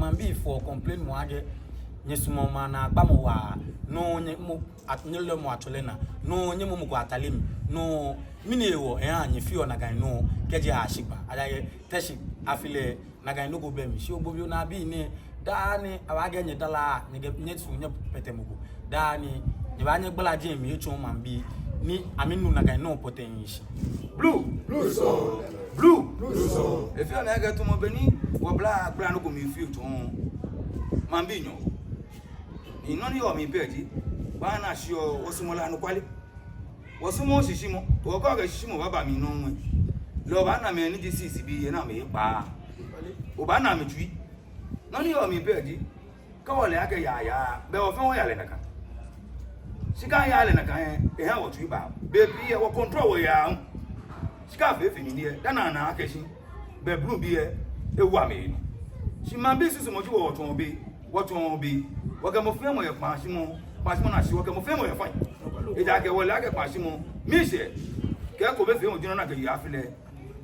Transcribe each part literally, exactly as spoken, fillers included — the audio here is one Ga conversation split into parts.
Maŋbii fɔɔ complain moŋ akɛ nyɛsumɔɔ maŋ naagba mɔ waa, no nyɛmɔ at-, nyɛlɛɔ mɔ atsɔlɛ naa, no nyɛmɔɔɔ mɔ ko atale mli, no mɛni hewɔ ehaa nyɛfeɔ nakai nɔ kɛjɛ ashi kpaa. Ejaakɛ Teshie afi lɛ nakai nɔ ko bɛ mli. Shi Ogbobii onaabii nɛɛ, daa ni abaakɛɛ nyɛdalaa, nyɛkɛ, nyɛsu nyɛkpɛtɛ mɔ ko. Daa ni nyɛbaanyɛ gbala jɛmɛ etsɔɔ maŋbii ni amɛnu nakai nɔ pɔtɛɛ shi. Blue. Blue sɔŋŋ. Blue. Blue sɔŋŋ. Efeɔ mi akɛ tamɔ bɔ ni wɔbla gbala nɔ ko mli fio tsɔɔ maŋbii nyɔɔŋ. Ni nɔ ni yɔɔ mli pɛ ji, bɔ ni ashiɔ, wɔsumɔɔ lɛ anɔkwale. Wɔsumɔɔɔ shishiumɔ, wɔkɛɔ akɛ shishiumɔ baaba mli nɔŋŋ. Lɛ obaana mɛi ni ji sisi bii yɛ naa amɛkpaa. Obaana amɛtsui. Nɔ ni yɔɔ mli pɛ ji, kɛ wɔle akɛ yaa yaa, belɛ wɔ fɛɛ wɔyaa lɛ nakai. Shi kɛ ayaa lɛ nakai lɛ, ehaa wɔtsui baa. Bei pii lɛ, wɔ control wɔyaa hu. Shi kɛ afee fɛɛ nii lɛ, daa nɛɛ ana akɛ shi, belɛ Blue bii lɛ, ewo amɛnɔ. Shi maŋbii susumɔ ji wɔ, wɔtsɔɔ bei, wɔtsɔɔ bei. Wɔkɛ mɔ fɛɛ mɔ yɛ kpaashimɔ, kpaashimɔ naa shi wɔkɛ mɔ fɛɛ mɔ yɛ fine. Ejaakɛ wɔle akɛ kpaashimɔ, miishɛɛ, kɛ eko bɛ fɛɛ mɔ ji nɔ ni akɛye afi lɛ.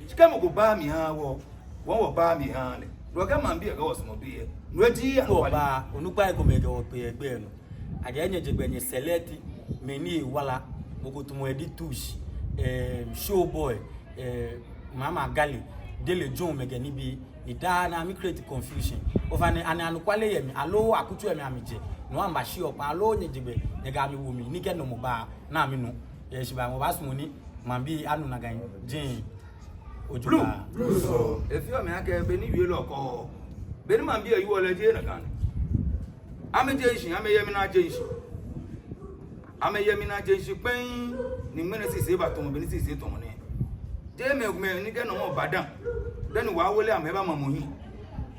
Shi kɛ mɔ ko baa mli ehaa wɔ, wɔ wɔbaa mli ehaa lɛ. Lɛ kɛ maŋbii lɛ kɛ wɔsumɔɔ bei lɛ, no ji anɔkwale. Wɔbaa, onukpai komɛi kɛ wɔ kpe yɛ gbɛ nɔ. Akɛ nyɛje gbɛ nyɛ select mɛi ni yɔɔ wala, mɔ ko tamɔ Eddie Tush, eh, Showboy, eh, Mama Gali, Dele John, mɛi kɛ nibii, ni daa nɛɛ amɛ create confusion. Ofainɛ, ani anɔkwale yɛ mli, aloo akutso yɛ mli amɛjɛ, no amɛbashiɔ kpaa, aloo nyɛje gbɛ nyɛkɛ amɛ wo mli, ni kɛ nɔ mɔ ba ni amɛnu. Yɛ shi ba mɔ baasumɔ ni maŋbii anu nakai jeŋ. Blue. Blue sɔŋŋ. Efeɔ mi akɛ bɔ ni wielɔ kɛɔ, bɔ ni maŋbii lɛ wieɔ lɛ jeee nakai ni. Amɛjeŋ shi, amɛyɛ mli naa jeŋ shi. Amɛyɛ mli naa jeŋ shi kpɛŋŋ, ni ŋmɛnɛ sisɛɛ eba tamɔ bɔ ni sisɛɛ tamɔ nɛɛ. Jeee mɛi komɛi ni kɛ nɔ mɔ ba dã, dani wɔwo lɛ amɛba mamɔ hiɛ.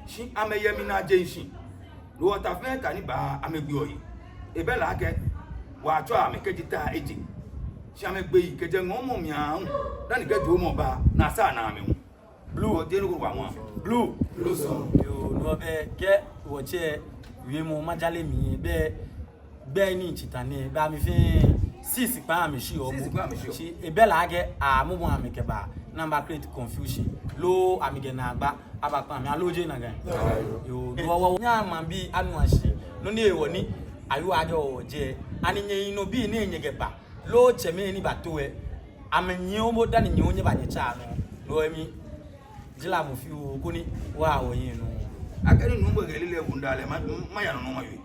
Shi amɛyɛ mli naa jeŋ shi. Lɛ wɔ ta fɛɛ ta ni ba amɛgbeɔ yi. Ebɛ lɛ akɛ, wɔtsɔɔ amɛ kɛji ta eje. Shi amɛgbe yi kɛjɛ ŋɔɔmɔ mli aahu, dani kɛ jɔɔmɔ ba, ni asaa naa amɛ hu. Blue. Wɔ jeee nɔ ko wa mɔ. Blue. Blue sɔŋŋ. Yoo, no bɛ kɛ wɔtsɛ wiemɔ majale mli, bɛ gbɛ ni tsi ta nɛɛ, bɛ amɛ fɛɛ sisi kpaa amɛshiɔ. Sisi kpaa amɛshiɔ. Shi ebɛ lɛ akɛ amɔmɔ amɛkɛba, ni aba create confusion. Loo amɛkɛ naagba aba kpa amɛ, aloo jeee nakai. Yoo, wɔ, wɔ, nyɛhaa maŋbii anu ashi. Nɔ ni hewɔ ni ayɔɔ akɛ wɔ jɛ. Ani nyɛyinɔ bii ni nyɛkɛba, loo tsɛmɛi ni bato lɛ, amɛnyiɛ omɔ dani nyɛ hu nyɛba nyɛtsa nɔ. No hewɔ mi, jila mɔ fioo koni wɔha wɔyi nɔ. Akɛni nuu bɔ kɛ lilɛi wunda lɛ, ma, maya nɔ nɔ mawie.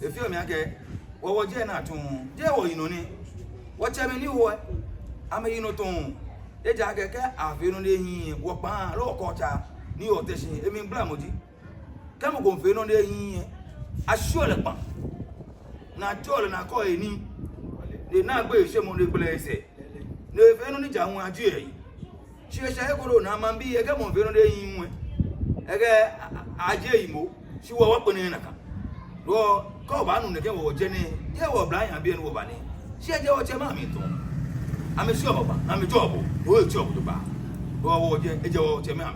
Efeɔ mi akɛ, wɔ, wɔjɛ naa tɔŋŋ, jeee wɔyinɔ ni. Wɔtsɛmɛi ni wɔ, amɛyinɔ tɔŋŋ. Ejaakɛ kɛ afee nɔ ni ehiii, wɔkpaa, loo wɔkɔ tsa, ni wɔte shi, emligbalamɔ ji. Kɛ mɔ ko miifee nɔ ni ehiii lɛ, ashiɔ lɛ kpaa. Ni atsɔɔ lɛ ni akɔɔ lɛ nii. Ni enaa gbeyei shemɔ ni egbele esɛɛ. Ni efee nɔ ni ja ŋwɛi ajie eyi. Shi eshɛ he ko loo ni maŋbii lɛ kɛ mɔ miifee nɔ ni ehiii lɛ, ekɛɛ a, a, ajie eyi moŋ. Shi wɔ wɔkpɛlɛɛɛ nakai. Loo, kɛ obaanu nɛkɛ wɔ wɔjɛ nɛɛ, jeee wɔ oblahii abii ni wɔba nɛɛ. Shi ejɛ wɔtsɛmɛi amli tɔŋŋ. Amɛshiɔ mɔ ba, ni amɛjɔɔ bo, loo etsɔɔ bo jogbaŋŋ. Loo wɔjɛ, ejɛ wɔtsɛmɛi amli.